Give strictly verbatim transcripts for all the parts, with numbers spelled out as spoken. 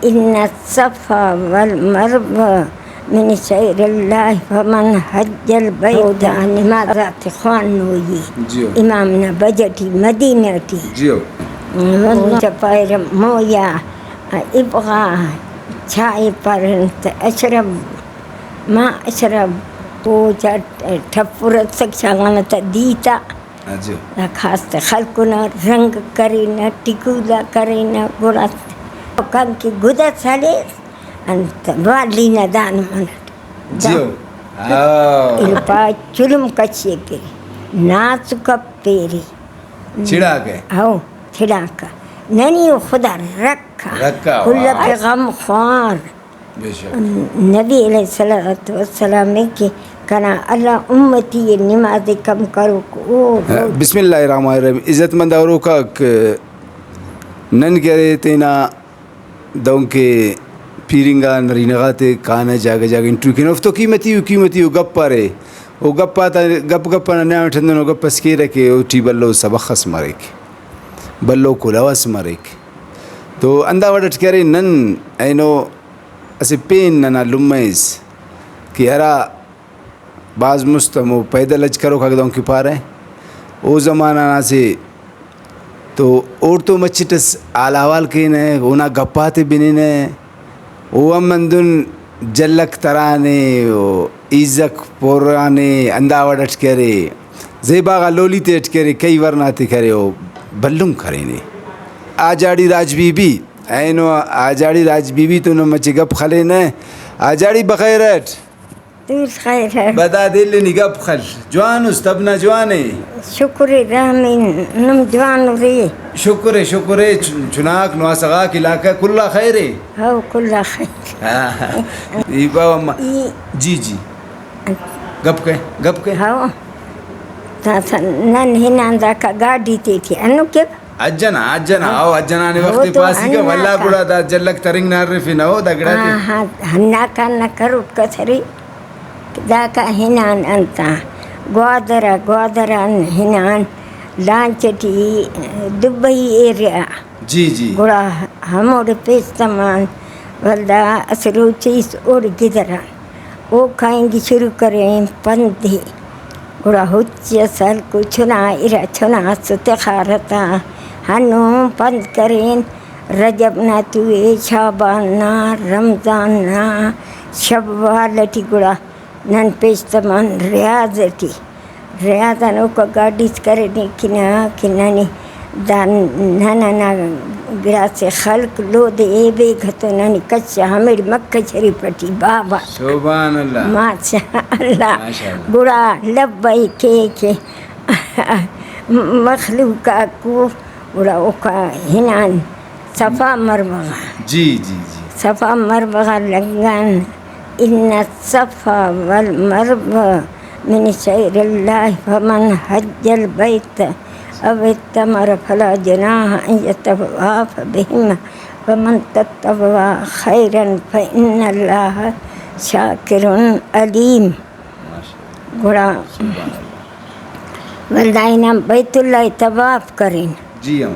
ان الصفا والمروہ من شعائر اللہ فمن حج البیت۔ او دا نماز آتے خوانوئی۔ جیو۔ امام نا بجٹ ای مدینہ ٹی۔ جیو۔ او چپائرہ مویا ابغا چائے پرنت اشرب ما اشرب۔ او چا ٹھپر اسک شاغانہ تا دیتا۔ ہاں جی۔ دا خاص خلکنا رنگ کرینہ، ٹکولا کرینہ، گڑا کن کہ گدس ہلیس، انت والی نا دان منٹ۔ جیو۔ ہاں۔ الپا چلم کچے کے، ناس کپیری۔ چڑاکہ۔ ہو، چڑاکہ۔ ننی خدا رکھا۔ رکھا، کل واہ۔ کے غم خوار۔ بے شک۔ نبی علیہ الصلوۃ والسلام کہ کنا اللہ امتی نماز کم کروک او۔ بسم اللہ الرحمن الرحیم۔ عزت مند اوروکاک، نن کہ ارے تینا دہنکہ پیرنگا نرینہ غاتے کانہ جاگہ جاگہ انٹرویو کینہ، اوفتو قیمتی و قیمتی و گپ پارے۔ او گپ آتا، گپ گپ ئنا نیام اٹ ہندنو گپ ئس کیرہ کہ اوٹی بھلو سبخ ئس مریک، بھلو کلہو ئس مریک۔ تو ہندا وڑ اٹ کہ ارے نن اینو اسہ پین ننا لمہ اس کہ ہرا بھاز مست ہمو پیدل حج کروک آک دہنکہ پارہ، او زمانہ نا اسہ تو اوڑتون مچٹ اس حال احوال کینہ، اونا گپاتے بننہ، او ہم ہندن جلک ترانے، او ایزک پورانے، ہندا وڑ اٹ کہ ارے زیبا غا لولی تیٹ کہ ارے کئی ورنا تے کہ ارے او بھلن کرینے۔ آجاڑی راج بی بی، اینو آجاڑی راج بی بی تون ہم مچہ گپ خلینہ۔ آجاڑی بخیر اٹ؟ تول خیر اٹ۔ بدا دل نی گپ خل۔ جوان اس، تب نا جوان اے؟ شکر اے رحمین، نم جوان ارے؟ شکر اے، شکر اے، چ-، چناک نواسہ غاک علاقہ کل آ خیر اے؟ ہو، کل آ خیر۔ ہاں، ای بابا ما-، ای جی، جی۔ گپ کہ، گپ کہ۔ ہو۔ داسہ نن ہنان داکا گاڈی تیٹی ہنو کہ۔ حج ئنا، حج ئنا، ہاں۔ او حج ئنا نے ہو وخت تو پاسیکہ، ہندا ولدا کا۔ گڑا دا جلک ترنگ نا ارفنہ، ہو دا گڑاتے۔ ہاں، ہاں، ہندا کان نا کروٹ کسری، داکا ہنان انت آ، گوادر آ، گوادر آن ہنان لانچ ٹی دبئی ایریا۔ جی، جی۔ گڑا ہموڑے پیش تمان، ولدا اسہ روچیس اوڑے گدران۔ اوکا انگی شروع کرین پند ءِ۔ گڑا ہچ اس ہلکو چنا ارا، چنا اس تخارہ تا۔ ہندن پند کرین رجب نا تو ءِ، شعبان نا، رمضان نا، شوال ٹی گڑا نن پیش تمان ریاض ٹی۔ ریاض آن اوکا گاڈیس کرینے کنا کہ ننے دا نن ئنا گڑاسے خلک لودے ایبے گتو ننے کچا ہمیڑے مکہ شریف ٹی بابا۔ سبحان اللہ۔ ماشاء اللہ۔ ماشاء اللہ۔ گڑا لبیک کیک مخلوق آکو، گڑا اوکا ہنان صفا مروہ غا۔ جی، جی، جی۔ صفا مروہ غا لگان۔ ان الصفا والمروہ من شعائر اللہ فمن حج البیت او اعتمر فلا جناح ان یطوف بہما ومن تطوع خیرا فان اللہ شاکر علیم۔ گڑا سبحان اللہ۔ ولدا ہنان بیت اللہ ءِ طواف کرین۔ جی ہاں۔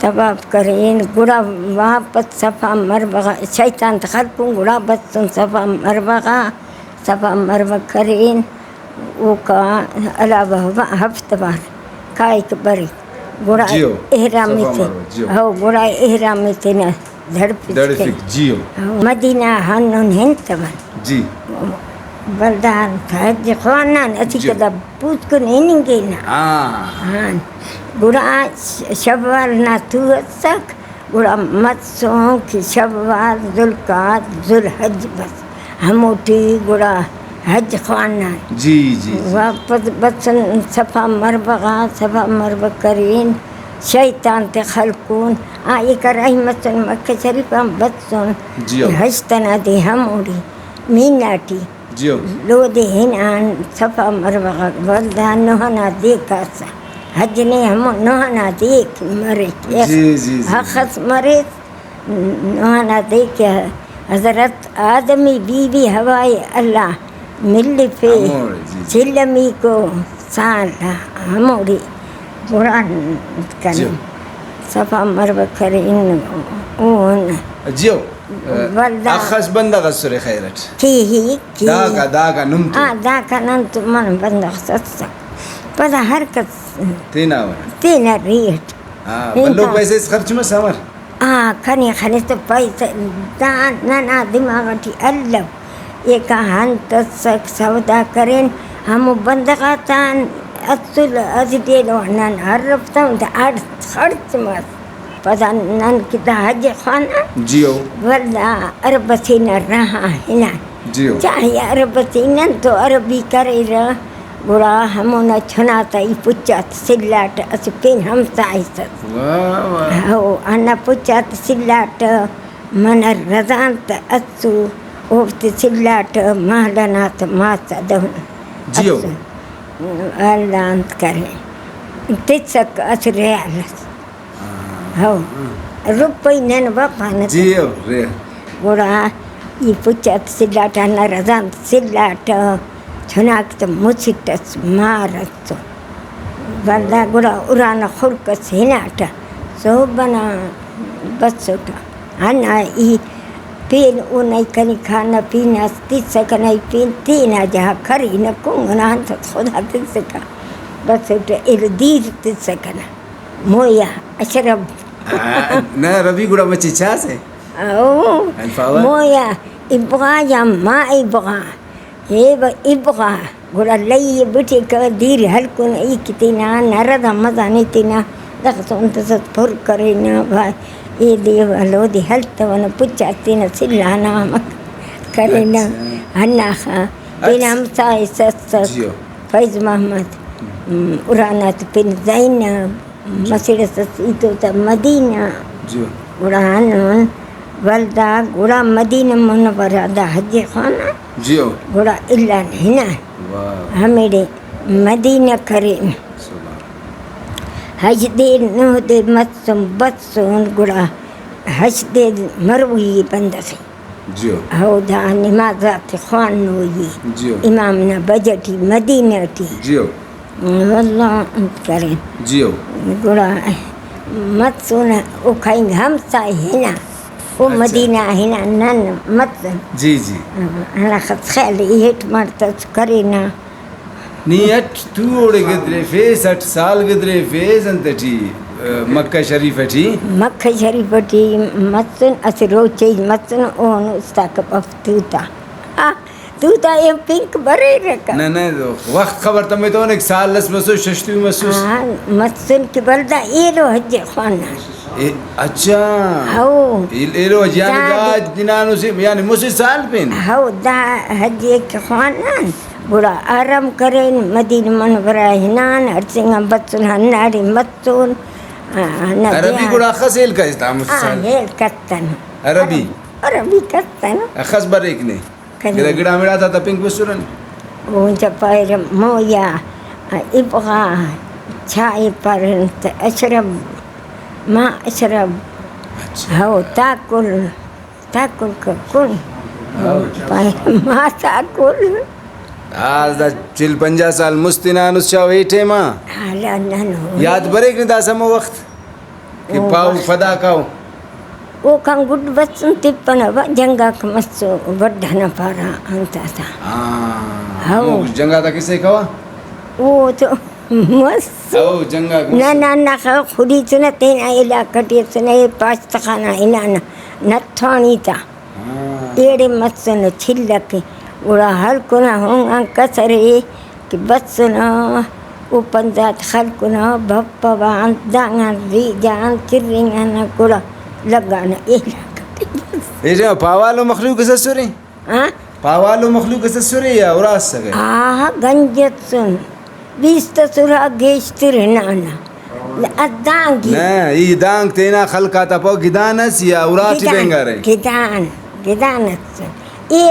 طواف کرین، گڑا واپس صفا مروہ غا، شیطان تے خلکن، گڑا بسن صفا مروہ غا، صفا مروہ کرین، اوکا علاوہ ہفت وار کائک بریک۔ گڑا جیو، احرام صفا تے، مروہ، جیو۔ ہو، گڑا احرام تینا دڑفک۔ دڑفک، جیو۔ مدینہ ہندن ہنتون۔ جی۔ ولدا حج خوانان، اسیکہ جی۔ دا پوسکن ہننگینہ۔ ہاں۔ ہاں۔ گڑا ش-، شوال نا تو اسک، گڑا مسن کہ شوال، ذوالقعدہ، ذوالحج بس۔ ہموٹی گڑا حج خوانان۔ جی، جی، جی۔ واپس بسن صفا مروہ غا، صفا مروہ کرین، شیطان تے خلکون۔ آ، ایکا راہی مسن مکہ شریف آن بسن۔ جی ہاں۔ ہشت ئنا دے ہموڑے مینا ٹی۔ جی ہاں۔ لودے ہنان صفا مروہ غا، ولدا نوہ ئنا دے کاسہ۔ حج نے ہمو نوہ ئنا دے مریک۔ جی، جی، جی۔ ہخس مریک۔ نوہ ئنا دے کہ حضرت آدمی بی بی حوا ءِ اللہ ملفے، ہموڑے، جی، جی۔ چلمیکو سال ہموڑے قرآن کنے جی۔ صفا مروہ کرین۔ او ہن جیو۔ ولدا۔ اخس بندغ اسرے خیر اٹ۔ کی ہی، کی۔ داکا، داکا نم تو۔ آ، داکا نن تو من بندغ اس اسک۔ پدا ہر کس تینا وڑ۔ تینا ری اٹ۔ ہاں، بھلو پیسہ اس خرچ مس امر۔ آ، کنے خنے تو پیسہ دا ننا دماغ ٹی الو۔ ایکا انت اسک، سودا کرین، ہمو بندغ آتان اسل اسٹ ایلو نن ہرفتون دا اڑ خڑچ مس۔ پدا نن کہ دا حج ئے خوانا۔ جیو۔ ولدا عرب اسے نا راہ آ ہنا۔ جیو۔ چاہے عرب اسے نن تو عربی کریرہ، گڑا ہمونا چنا تا ای پچ آتے سلاٹہ، اسہ پین ہمسائے اس۔ واہ واہ۔ ہو، ہندا پچ آتے سلاٹہ، منہ رزان تہ اسو، اوفتے سلاٹہ، مال ئنا تہ ماس آ دہن۔ جیو۔ اسو۔ اللہ انت کرے۔ تسک اسہ ریال اس۔ ہو۔ روپئی نن وفا نہ جی ہو، رے۔ گڑا ای پچ آتے سلاٹہ، ہندا رزان تہ سلاٹہ، چناک تہ مسٹ اس، مار اس۔ ولدا گڑا ارانا خڑک اس ہناٹہ، سہب ئنا بسٹہ۔ ہندا ای پین او نئی کنے کھانا پینا اس تسکہ، نئی پین تینا جاگہ کرینہ، کنگنہ انت اس خدا تسکہ۔ بسٹہ ایلو دیر تسکہ نا۔ مویا، اشرف۔ آ، نہ، ربی گڑا مچے چاسے؟ او، الفاوہ؟ مویا، ابغا یا ما ابغا؟ اے با ابغا۔ گڑا لئی بٹیکہ، دیر ہلکن، ای کہ تینا نرد آ مزانے تینا دخس انتس پر کرینہ، با، اے دے ولو دے ہلتونہ، پچا تینا سلانا ہمک کرینہ، اچھا۔ ہناخہ۔ تینا اچھا۔ ہمسائے اس، اس، جیو۔ فیض محمد، ہم۔ م، ارانا تو پن زینب، جی۔ مسڑ اس اس ای تو تا مدینہ۔ جی۔ گڑا ہندن ولدا گڑا مدینہ منورہ دا حج ئے خوانا۔ جی۔ گڑا الا ہنا۔ واہ۔ ہمیڑے مدینہ کرین۔ سبحان۔ حج دے نوہ دے مسن بسن گڑا حج دے مروئی بندغ ئے۔ جیو۔ ہو دا نماز آتے خوانوئی۔ جیو۔ امام نا بجٹ ای مدینہ ٹی۔ جیو۔ واللہ انت کرین۔ جیو۔ گڑا متسن او کھنگ ہمسائے ہنا۔ او اچھا۔ مدینہ ہنا نن متسن۔ جی، جی۔ ہندا خس خیال ای ہیٹ مڑتس کرینہ۔ نی اٹ تو اوڑے گدریفیس، اٹ سال گدریفیس، انت ٹی، مکہ شریف ٹی؟ مکہ شریف ٹی متسن، اسہ روچے متسن، اون استا کپف توتا۔ آ، توتا اے پنک بریرکہ۔ نہ، نہ، وخت خبر تمے تو، ایک سال اس مسو، شش تو مسوس۔ ہاں، متسن کہ بلدا ایلو حج خوانا۔ اے، اچھا۔ ہو۔ ایل-، ایلو حج، یعنی دا دا دے۔ حج دنانو سے، یعنی مسہ سال پین؟ ہو، دا حج ایک خوانان۔ گڑا آرام کرین، مدینہ منورہ ہنان، ہڑسینگان بسن، ہنداڑے متون۔ آ، ہندا عربی دیہان۔ گڑا اخس ہیل کس تا مسہ آ، سال؟ ہیل کتن۔ عربی؟ عربی کتن۔ اخس بریک نے؟ کنے۔ گڑا گڑا مڑا تا تپنگ بسرن۔ اونچا پائرہ مویا، ابغا، چائے پارن تہ اشرب، ما اشرب۔ اچھا۔ ہو، تاکل۔ تاکل ککن۔ ہاں۔ پائے ما تاکل۔ آ، دا چل پنجاہ سال مست ہنانس چاہو اے ٹائما۔ حالا نن ہو۔ یات بریک نے داسہ ہمو وخت کہ او پاؤ وخت۔ پدا کاؤ۔ اوکان گڈ بسن تپنہ با، جنگ آک مسو، بڈ ئنا پارہ انت آتا۔ ہاں، ہاں۔ ہمو جنگ آتا کسہ کوا؟ او تو مس۔ او جنگ آک مس۔ نہ، نہ، نہ، خ-، خلیسنہ تینا علاقہ ٹی اسنہ، اے پاشتخانہ ہنانہ، نتھانی تا۔ ہاں۔ ایڑے مسنہ چلک، گڑا ہلکنہ ہنگان کسرے کہ بسنہ، او پنزات خلکنہ، بھپہ وان دانگان ریجان چرینگانہ، گڑا لگانہ علاقہ ٹی۔ ایڑے پاوالو مخلوق اس اسرے؟ ہاں؟ پاوالو مخلوق اس اسرے یا اراس اگہ؟ آہا، گنج اسن۔ بیست اسرا گیشتر ہنانہ۔ دانگ ای۔ نہ، ای دانگ تینا خلق آتا پاو گدان اس یا اراٹی گدان، بینگارے؟ گدان، گدان اس۔ اے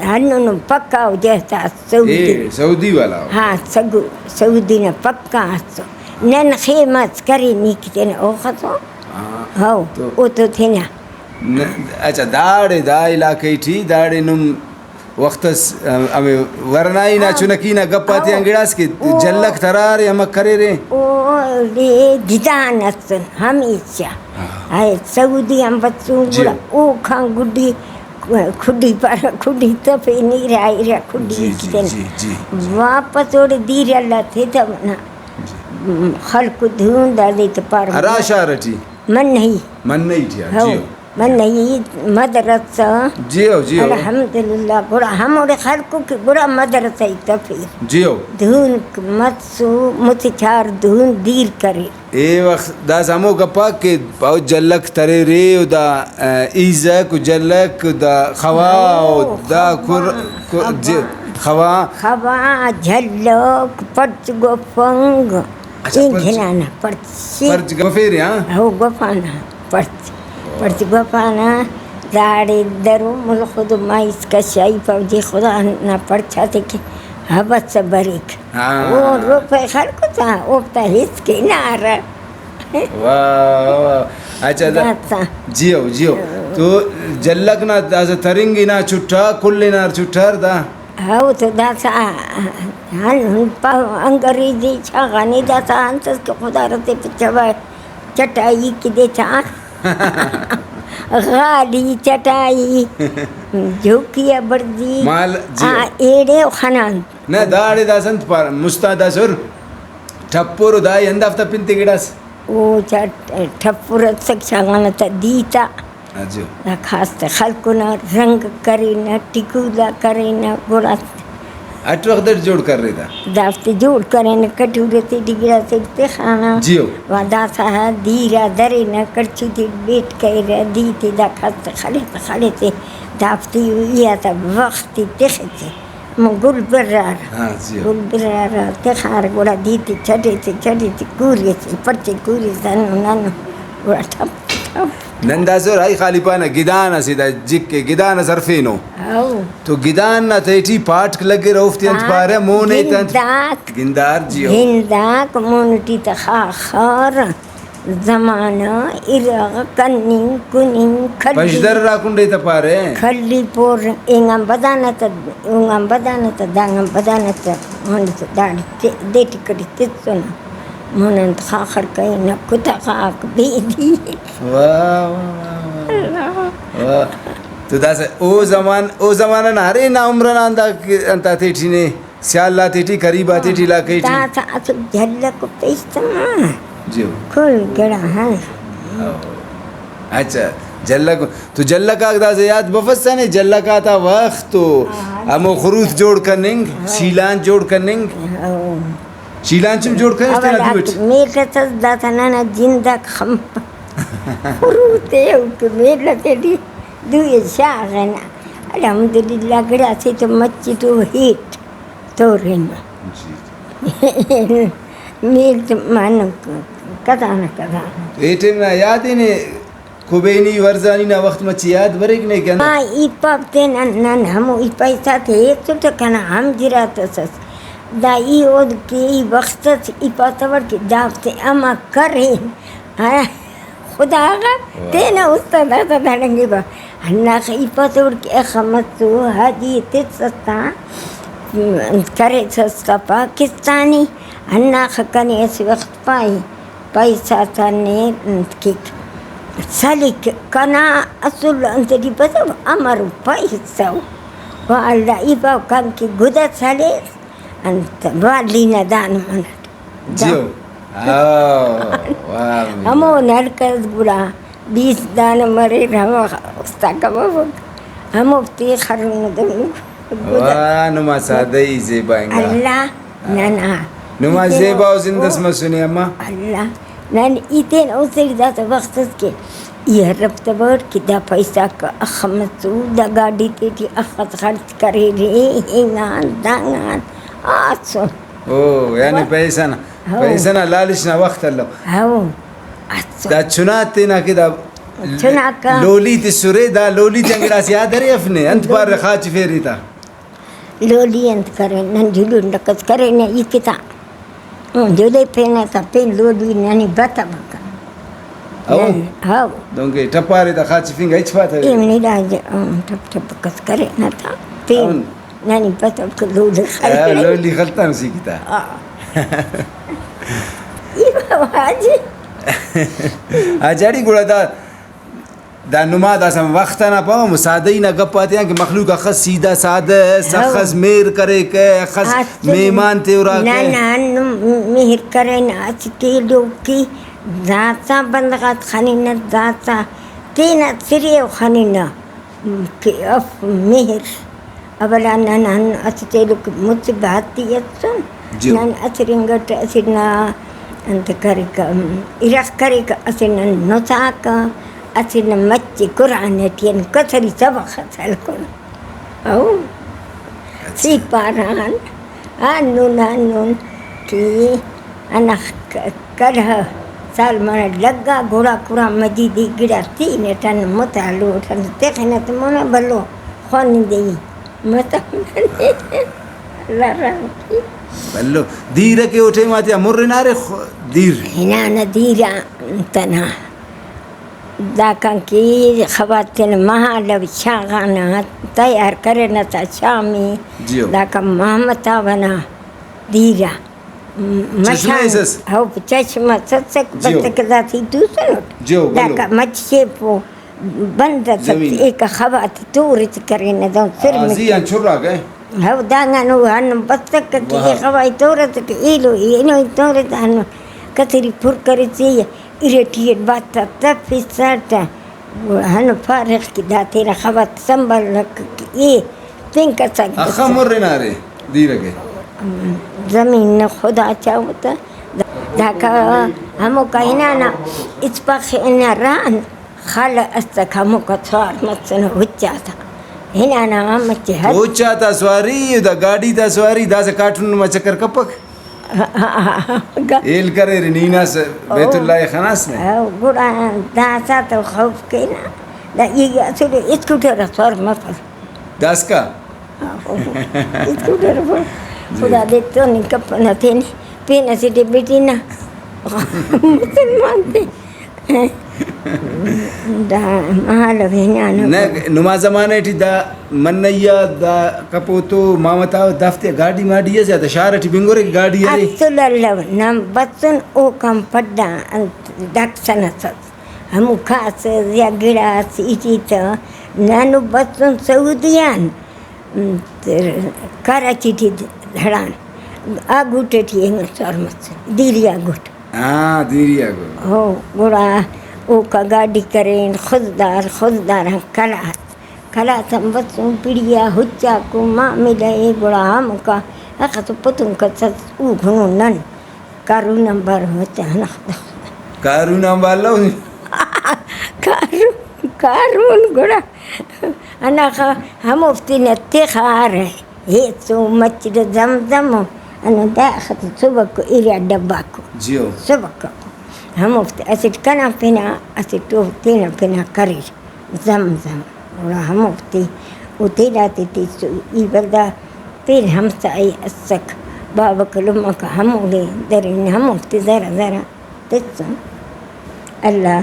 ہندن پکا او جہتا سعودی۔ اے سعودی والا او۔ ہاں، سگو-، سعودی نا پکا اس۔ نن خیمہ اس کرے نی کہ تینا اوخسو۔ ہاں۔ ہو، تو او تو تینا۔ نہ، اچھا، داڑے دا علاقہ ٹی، داڑے نم وخت اس، ام، ہمے ورنائی نا، ہاں۔ چنکی نا گپ آتیان ہاں۔ گڑاس کہ او۔ جلک ترارے، ہمک کریرے۔ او دے گدان اسن ہمیشہ۔ ہاں۔ اے سعودی آن بسون جی۔ گڑا اوکان گڈی کھڈی پر، کھڈی تفے، نی را ارا کھڈی جی، جی، تینا۔ جی، جی، جی۔ واپس اوڑے دیر اللہ تھے تب نا۔ جی۔ خلق دھون دادے تو پار ہرا شار ٹی؟ منہی۔ منہی ٹی آ، ہو۔ جی ہو۔ منہی مدرسہ۔ جی ہو، جی ہو۔ الحمدللہ، گڑا ہموڑے خلکو کہ گڑا مدرسہ ای تفیر۔ جی ہو۔ دھون مسو، مسہ چار دھون دیر کریر۔ اے وخت داسہ ہمو گپاک کہ پاو جلک تریرے و دا، آ، ایزک و جلک و دا خوا و او، دا خوا، کر، کر، خوا۔ جی، خوا۔ خوا، جلک، پرچ گوفنگ۔ اچھا، ای پرچ۔ جنانا پرچ۔ پرچ گوفیرے، ہاں؟ ہو، گوفانا پرچ۔ پرچ گوفانا داڑے درو ملخ و دو مائس کشائی پاو جی خدا نا پرچ آتے کہ ہبس بریک۔ ہاں۔ او روپے خلکو تا، اوفتا ہچ کنارہ۔ واہ، واہ، واہ۔ اچھا، دا، داسا۔ جی ہو، جی ہو۔ تو جلک نا داسا ترنگ ہنا چٹا، کل ہنار چٹار دا؟ ہو تو داسا ہن، ہن پا-، انگریزی چاغانے داسا انتس کہ خدا رتے پچوا چٹائی کدے تا۔ غالی چٹائی، جھوکی آ بڑزی۔ مال، جی۔ آ، ایڑے و خنان۔ نہ، داڑے داسہ انت پارہ، مستا داسہ ہر ٹھپر و دائی ہندافتا پن تے گڑاس۔ او چا ٹھپر اسک چاغانہ تا دیتا۔ ہاں جی۔ دا خاص تے خلکو نا رنگ کرینہ، ٹکولا کرینہ، گڑاس۔ اٹ وخت اٹ جوڑ کرے دا؟ دافتے جوڑ کرینہ، کٹورہ تے ڈی گڑاس اٹ تخانہ۔ جیو۔ و داسہ دیرا درینہ، کڑچی تے بیٹ کریرہ، دیتے دا خاص تے خلیتے، خلیتے، دافتے ای آتا وخت تے تختے۔ ہمو گل برار۔ ہاں، جی۔ گل برار تخار، گڑا دیتے چٹیتے، چٹیتے کوریتے، پرچے کوریتے، ہندن ہندن، گڑا ٹھپ ٹھپ۔ نن دا زور آئی خالی پانہ گدان اسے دا جک کہ گدان اس ہرفینو۔ ہو۔ تو گدان نا تہٹی پاٹک لگرہ، اوفتے انت پارہ، مون ایتہ انت؟ گنداک۔ گندار، جی ہو۔ گنداک، مون ٹی تہ خاخر۔ زمانہ، ارغ، کننگ، کننگ، کھلی۔ پژدر ہرا کنڈ ایتہ پارہ۔ کھلی پور، اینگان بدانہ تہ، اونگان بدانہ تہ، دانگان بدانہ تہ، ہندن تہ داڑے تے-، دے ٹکری تسنہ۔ مون انت خاخر کرینہ، کتہ خاک بیدی۔ واہ، واہ، واہ، واہ۔ اللہ۔ واہ۔ تو داسہ او زمان-، او زمانہ نا ارے نا عمر نا اندا کہ انت آتیٹی نے؟ سیال آتیٹی، قریب آتیٹی، ہاں، علاقہ ٹی۔ داسہ اسہ جھلک و پیشتما۔ جی۔ کل گڑا، ہاں۔ اچھا، جھلک، تو جھلک آک داسہ یات بفسہ نے، جھلک آتا وخت و ہاں۔ ہمو خروت جوڑ کننگ، ہاں۔ شیلان جوڑ کننگ۔ ہاں۔ شیلان چم جوڑ کننگ تینا اول دو اٹ۔ میل اس داسہ ننا جنداک خمپ۔ خروت ءِ او کہ میل اسے ٹی دوئے شاغنہ۔ الحمدللہ، گڑاسے تو مچٹ و ہیٹ۔ تورنہ۔ میل تو منو کزانا کزانا۔ اے ٹائم نا یاد ءِ نے، کبینی ورزانی نا وخت مچے یاد بریک نے کہ ہندا؟ ہاں، ای پاو تینا نن ہمو ای پیسہ تے ایتو تہ کنا ہم جرات اس ئس۔ دا ای اودکہ ای وخت اس ای پاتوٹ کہ دافتے امر کرین۔ ہاں۔ خدا غا واہ۔ تینا استاد آتا داڑنگے با۔ ہنداخہ ای پاتوٹ کہ اخہ مسو حاجی تس استا، انت کریسس تا پاکستانی، ہنداخہ کنے اسہ وخت پائے، پیسہ تا نے انت کیک، سلک کنا اصل انت ٹی بسو، امر پیسو۔ واللہ ای پاو کن کہ گدس ہلیس، انت بالی نا دانمون اٹ۔ جیو۔ او، واہ، واہ۔ ہمو نلکس گڑا بیست دانہ مریر، ہمو استا کبابک۔ ہموفتے خرنو دنو۔ واہ، نما سادہ ای زیبا انگا۔ اللہ، ننا۔ نما زیبا و زند اس مسنے اماں۔ اللہ۔ نن ای تینا اسٹ داسہ وخت اس کہ ای ہرفتبٹ کہ دا پیسہ اخہ مسو، دا گاڈی تیٹی اخس خڑچ کریرے، ہنگان دانگان آسن۔ او، یعنی واہ۔ پیسہ نا، ہو۔ پیسہ نا لالچ نا وخت الو۔ ہو۔ اچھا۔ دا چنا تینا کہ دا چنا کا لولی تسرے، دا لولی تیان گڑاس یاد ارے اف نے؟ انت پارہ خاچفیرے تا؟ لولی انت کرے، نن جلو ڈکس کرے نے ای کتا۔ ہوں، جلے پینا تا پین لولی ننی بتا بکا۔ ہو؟ نن، ہو۔ دنکہ ٹپارے تا خاچفنگ ہچ پاتہ۔ ایم نی دا ج-، ہوں، ٹپ ٹپ کس کرے نا تا۔ تین۔ ہم۔ ننی پتو کہ لولی ہاں، خلطان۔ لولی خلطان سی کتا۔ ہاں۔ ای بابا جی۔ ہاں جاڑی گڑا دا، دا نما داسہ وخت ئنا پاوہ، ہمو سادہی نا گپ آتیان کہ مخلوق اخس سیدھا سادہ ئس، ہاں۔ اخس مہر کریکہ، اخس آ، مہمان تے اراکہ۔ نہ، نہ، ہندن مہر کرینہ، اسٹ ایلو کہ داسہ بندغ آتے خننہ، داسہ تینا سرے او خننہ۔ کہ اف مہر۔ اولا نن ہن اسٹ ایلو کہ مصیبت ٹی اسن، جی۔ نن اسٹ رنگ اٹ اسٹ نا انت کریکہ، ارغ کریکہ، اسٹ نن نساکہ، اسٹ نا مچے قرآن ٹی ہن کسری سبخ اس ہلکن۔ او اچھا۔ سی پاران، ہندن ہندن کہ ہندا کلہہ سال منہ لگا، گڑا قرآن مجید ءِ گڑاس تینٹ ہندن متعلق ہندن تخنہ تہ مونا بھلو خوانندہ ءِ۔ متو اللہ رحم کے۔ بھلو۔ دیر کہ او ٹائم آتیا مر ہنارے خو-، دیر۔ ہنانہ دیر آ انت ئنا۔ داکان کہ خواتین مہالو شاغانہ تیار کرینہ تا شامی۔ جیو۔ داکان محمد آبا نا دیر آ۔ م-، چشمہ مشان۔ ایسس؟ ہو، چشمہ سسک جیو۔ بسک داٹی توسنٹ۔ جیو، بھلو۔ داکا مچ شیپو بند اس زمین۔ ایکا خواتے تورت کرینہ دہن سرمہ آ، زی ٹی۔ آن چراک ءِ۔ ہو، دانگان او ہندن بسک کہ واہ۔ خواتے تورت کہ ایلو، اینو تورت ہندن کسری پر کرسے ارٹی اٹ باتا تفسٹ۔ ہنو فارغ کہ دا تینا خواتے سنبھالک کہ اے پین کسک اخہ بسک۔ مر ہنارے دیر اکہ۔ زمین نا خدا چاہوتا۔ داکا ہموکا ہنانا اسپخ ہناران خالہ اسک ہموکا سوار مسنو ہچاتا۔ ہنانا مچے حد۔ ہچاتا سواری، دا گاڈی تا سواری، داسہ کارٹون نما چکر کپک۔ ہیل کریرے، نی ہناس بیت اللہ ءِ خناس نے۔ او، گڑا داسہ تو خوف کینہ۔ دا ای اسل اسکوٹر آ سوار مفر۔ داسکا؟ او، اسکوٹر پر۔ جی۔ خدا دے تو نی کپنہ تینے۔ پین اسے دے بیٹی نا۔ مسلمان تے۔ دا مہالو ہنانو۔ نہ، نما زمانہ ٹی دا منہ یا دا کپوتو مامتا دافتے گاڈی ماڈی ئس یا دا شار ٹی بنگورے کہ گاڈی ارے؟ اسل الو، نن بسن اوکان پدا انت ڈاکسن ئس، ہمو کاسس یا گڑاس ایٹی تہ نن بسن سعودی آن کراچی ٹی ہڑان آ گوٹھ ٹی اینگا سوار مسن دیریا گوٹھ۔ ہاں، دیریا گل۔ ہو، گڑا اوکا گاڈی کرین، خضدار، خضدار آن کلاس، کلاس آن بسن پڑی آ ہچاکو معاملہ ءِ، گڑا ہموکا اخس پتنگ کسس او گنو نن کارون آن بارو ہچا ہنخ دخ۔ کارون آن بالو؟ کارون، کارون گڑا ہنخا ہموفتے نا تخارہ۔ ہیت و مچ دہ زمزم و ہنو داخہ تے سبک اریا ڈباکو۔ جیو۔ سبک۔ ہموفتے اسٹ کنا پنا، اسٹ او تینا پنا کریر زمزم۔ گڑا ہموفتے او تینا تے تسو۔ ای ولدا پین ہمسائے اسک، بابک لمک ہموڑے درین، ہموفتے زرہ زرہ تسن۔ اللہ،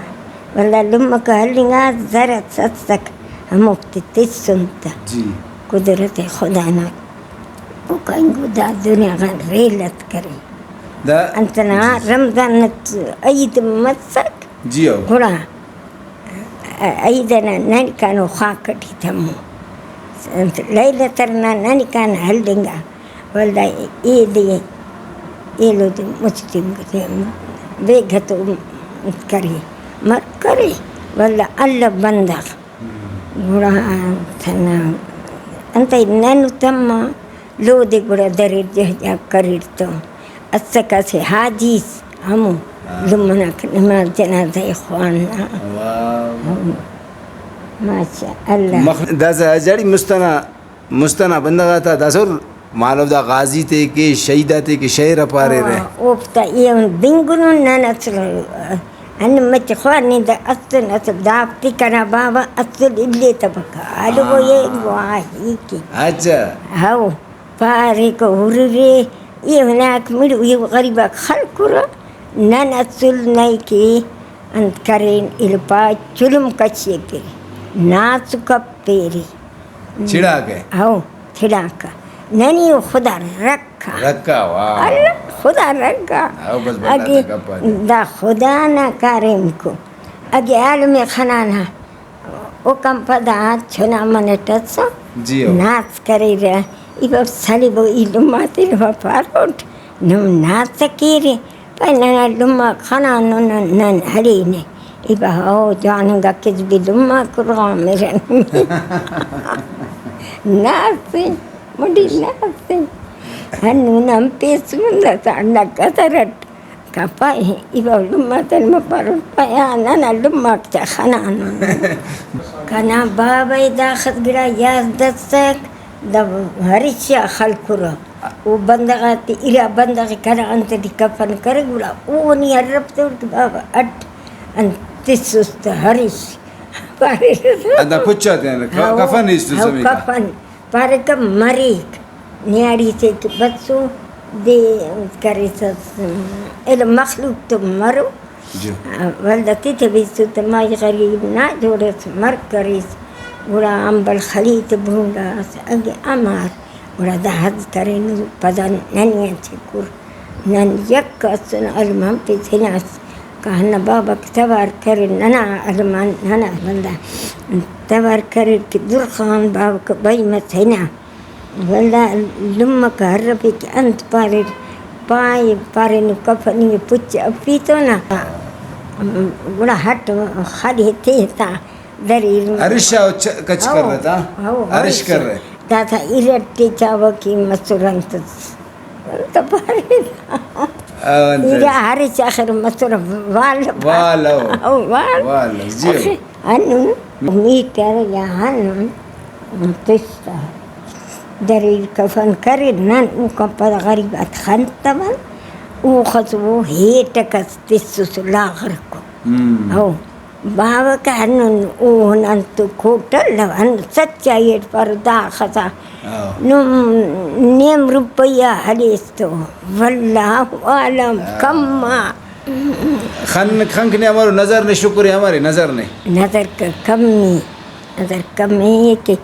ولدا لمک ہلنگا زر اس اسک، ہموفتے تسن تہ۔ جی۔ قدرت خدا نا اوکا اینگو دا دنیا غان ریل اس کرے۔ دا انت نا جی۔ رمضان نا عید مسک۔ جی ہو۔ گڑا عید ئنا ننکانو خاک ٹی تمو۔ انت لیلۃ القدر نا ننکان ہلنگا۔ ولدا ایدے ایلو دے مچ تے بیگہ تو کرے، مر کرے، ولدا الو بندغ۔ گڑا تنا انتئے نن تما لودے گڑا دریر جہجا کریر تو اسکہ اسہ حاجی اس ہمو ہاں۔ لمہ نا نماز جنازہ ءِ خواننا۔ واہ۔ ہم۔ ماشاء اللہ۔ مخ-، داسہ جاڑی مست ئنا مست ئنا بندغ آتا داسہ مالو دا غازی تے کہ شہید آتے کہ شعر ءِ پاریرہ۔ آ، اوفتا ایہن بنگنن نن اسل ہن مچ خوانندہ اسن اسل دافتے کنا باوہ اسل الیتبکہ۔ الو آ۔ اے واہی کہ۔ اچھا۔ ہو، پاریکہ ہُررے، ایہن آک مڑو، ایہن غریب آک خلکرہ، نن اسل نئے کہ انت کرین، الپا چلم کشیفرے، ناسو کپیرے۔ چڑاکہ۔ ہو۔ تڑاکہ۔ ننی او خدا رکھ آ۔ رکھ آ، واہ۔ اللہ خدا رکھ آ۔ او بس بندغ اگہ نا گپ آ دے۔ دا خدا نا کاریم کو۔ اگہ عالم خنانا اوکان پدا چنا منٹ ئسو جی ہو۔ ناز کریرہ۔ ای باب سلیبو ای لمہ تے لمہ پاروٹ۔ نم ناز کیرے۔ پائے ننا لمہ خنانو نن، نن ہڑینے۔ ای با او جوان انگا کس بھی لمہ قرغان مرن۔ ناز سے، مڈی ناز سے۔ ہنو نن پیسون دا ساڑنا قدر اٹ۔ کپائے، ای با لمہ تن مپرور پایا، ننا لمہ تا خنانو۔ کنا بابا ای داخس گڑا یاد دسک، دا ہرشا خلکرہ۔ او بندغ آتے ارا بندغ کنا انت ٹی کفن کرے، گڑا او نی ہرفتور کہ بابا اٹ انت تسس تہ ہرش پاریرہ۔ ہندا پچ آتیان ک-، ہاؤ، کفن ایس تس ہاؤ، ہمیکا۔ کفن پاریکہ مریک، نیاڑی سے کہ بسو دے انت کریسس، ایلو مخلوق تو مرو۔ جی۔ ولدا تیتہ بیسو تہ مائی غریب نا جوڑ اس مر کریس، گڑا امبل خلی تہ بھونڈا اس اگہ امار، گڑا دا حد کرینو پدا ننے انت کر، نن یک اسن علم ہم پیسہ ہناس کہ ہندا بابک توار کریر ننا علم آن ننا ولدا توار کریر کہ درخان بابک بئی مس ہنا۔ ولدا لمہ کہ ہرفے کہ انت پاریر، پائے پارینو کفنی پچ افیتو نا، گڑا ہٹ خالی تیتا دریر۔ ارشا چ-، کچ او، کرتا؟ او، ارش ارش۔ کرے۔ داتا ارٹ ٹی چاوہ کہ مسر انت، انت پاریر۔ او، انت۔ ارا ارش آخر مسر وال۔ وال، او۔ او، وال۔ وال، جی۔ ہنون میٹر یا ہنون تستا دریر کفن کریر، نن اوکان پد غریب آتے خنتون، اوخس او ہیٹک اس تسس لاغر کو۔ ہم۔ او باوہ کہ ہنون او نن تو کوٹل ہنون سچائی اٹ پارو داخسا۔ ہاں۔ نم نیم روپیہ ہلیس تو واللہ عالم ہاں۔ کم آ۔ خن، خنک نے امرو نظر نے شکر ئے امرے نظر نے۔ نظر ک-، کمی، نظر کمی کہ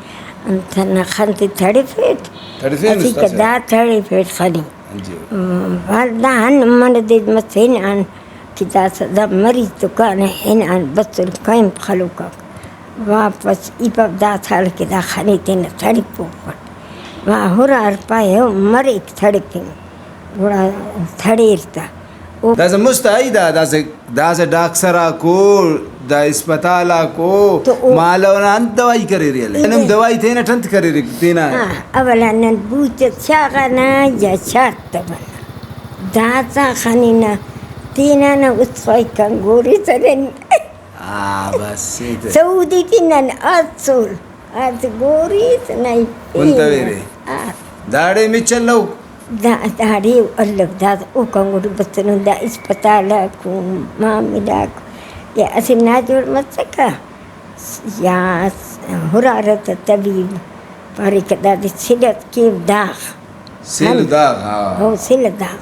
انت نا خن تے تڑفیٹ۔ تڑفین اسیکہ استاد دا صاحب۔ تڑفیٹ خنی۔ جی۔ ولدا ہن من دے مسین آن کہ داسہ دا مریض تو کانہ ہنان بسر کیمپ خلوکاک۔ واپس ای پاو دا سال کہ دا خنی تینا تڑپوک۔ وا ہرار پائے ہو مریک تڑپنگ۔ گڑا تڑیر تا۔ او داسہ مست آئی دا، داسہ، داسہ ڈاکسر آکو، دا اسپتال آکو، تو او مالو نا انت دوائی کریرے الے؟ اے انم دوائی تینٹ انت کریرے تینا؟ ہاں، اولا نن بوچ شاغانا یا شارتبانا۔ داسہ خننہ تینا نا است خواہی کنگوری سرن۔ آ، بس، ایتے۔ سعودی ٹی نن اسل، اسہ گوریس نئی کنتویرے۔ آ۔ داڑے مچ الو؟ دا، داڑے الو، دا اوکان گڈ بسنو، دا اسپتال آکو، معاملہ آکو، یا اسہ ناجوڑ مسکہ، یا ہرارہ تا طبیب پاریکہ دادے سلت کیو داغ۔ سل ہم۔ داغ، ہاں۔ او سل داغ۔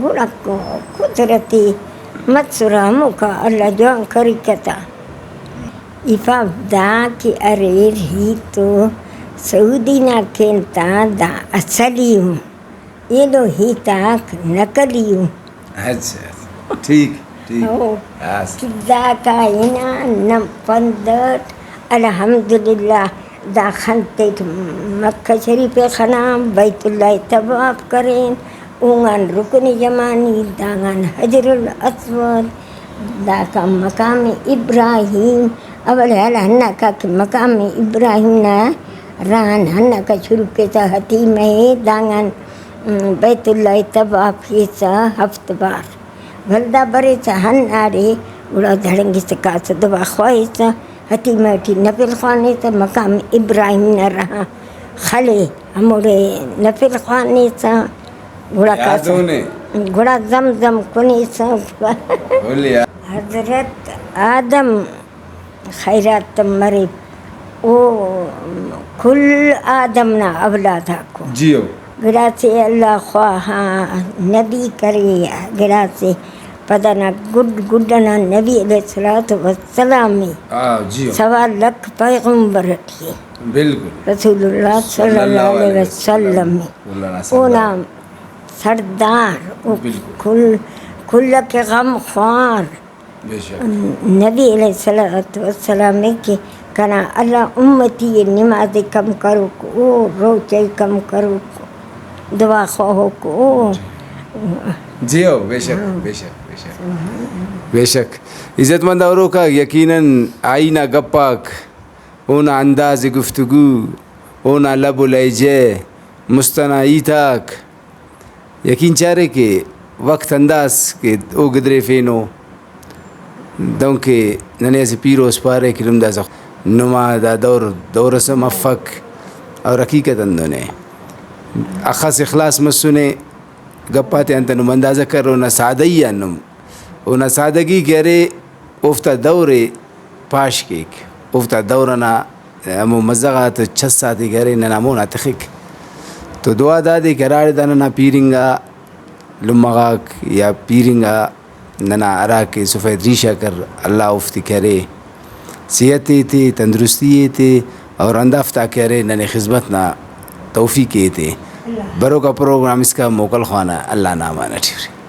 گڑا ق-، قدرتی مسرہ ہموکا اللہ جوان کریکہ تا۔ ای پاو دا کہ اریر ہیت تو سعودی نا کین تا دا اصلی ءُ۔ ایلو ہیت آک نقلی ءُ۔ اچھا، ٹھیک، ٹھیک۔ او۔ ہاں۔ کہ داکا ہنا نم پندٹ الحمدللہ۔ دا خن تیٹ مکہ شریف ءِ خنان، بیت اللہ ءِ طواف کرین، اونگان رکن یمانی، دانگان حجر الاسود، داکان مقام ابراہیم، اول حال ہنداکا کہ مقام ابراہیم نا راہان ہنداکا شروع کیسہ حطیمہ ءِ، دانگان بیت اللہ ءِ طواف کیسہ ہفت بار۔ ولدا بریسہ ہنداڑے گڑا دڑنگسہ کاسہ دعا خواہسہ، حطیمہ ٹی نفل خوانیسہ، مقام ابراہیم نا راہان خلے ہموڑے نفل خوانیسہ، گڑا کاسہ، یادونے۔ گڑا زمزم کنیسہ۔ اولیاء۔ حضرت آدم خیرات تمپ مریک، او کل آدم نا اولاد آکو۔ جی ہو۔ گڑاسے اللہ خواہا نبی کرے، گڑاسے پدانا گڈ گڈ ئنا نبی علیہ الصلوۃ والسلام ءِ۔ آ، جی ہو۔ سوا لکھ پیغمبر ٹی ءِ۔ بالکل۔ رسول اللہ صلی اللہ علیہ وسلم۔ مولانا سردار۔ اونا سردار، او بالکل۔ کل، کل کہ غم خوار۔ بے شک۔ نبی علیہ الصلوۃ والسلام ءِ کہ کنا اللہ امتی ءِ نماز ءِ کم کروک او، روچہ ءِ کم کروک، دعا خواہوک او۔ جی ہو، بے شک، ہاں۔ بے شک، بے شک۔ بے شک۔ عزت مند اوروکا، یقیناً آئین آ گپ آک، اونا انداز گفتگو، اونا لب و لہجہ، مست ئنا ہیت آک، یقین چارے کہ وخت ہنداس کہ او گدریفینو، دنکہ ننے اسہ پیرو اس پارے کہ نم داسہ نما دا دور، دور ئس ہم افک، اور حقیقت ہندن ءِ۔ اخس اخلاص مسنے، گپ آتیان تہ نم اندازہ کر، اونا سادہی آن نم، اونا سادگی کہ ارے، اوفتا دور ءِ پاش کیک، اوفتا دور ئنا ہمو مزہ غاتے، چس آتے کہ ارے، ننا مون آ تخک۔ تو دعا دادے کہ ہراڑے دا ننا پیر انگا لمہ غاک یا پیر انگا ننا ہرا کہ سفید ریشہ کر، اللہ اوفتے کرے، صحت ایتے، تندرستی ایتے، اور ہندافتا کہ ارے، ننے خذمت نا توفیق ایتے۔ بروکا پروگرام اسکا موکل خوانا، اللہ نا امان اٹی ارے۔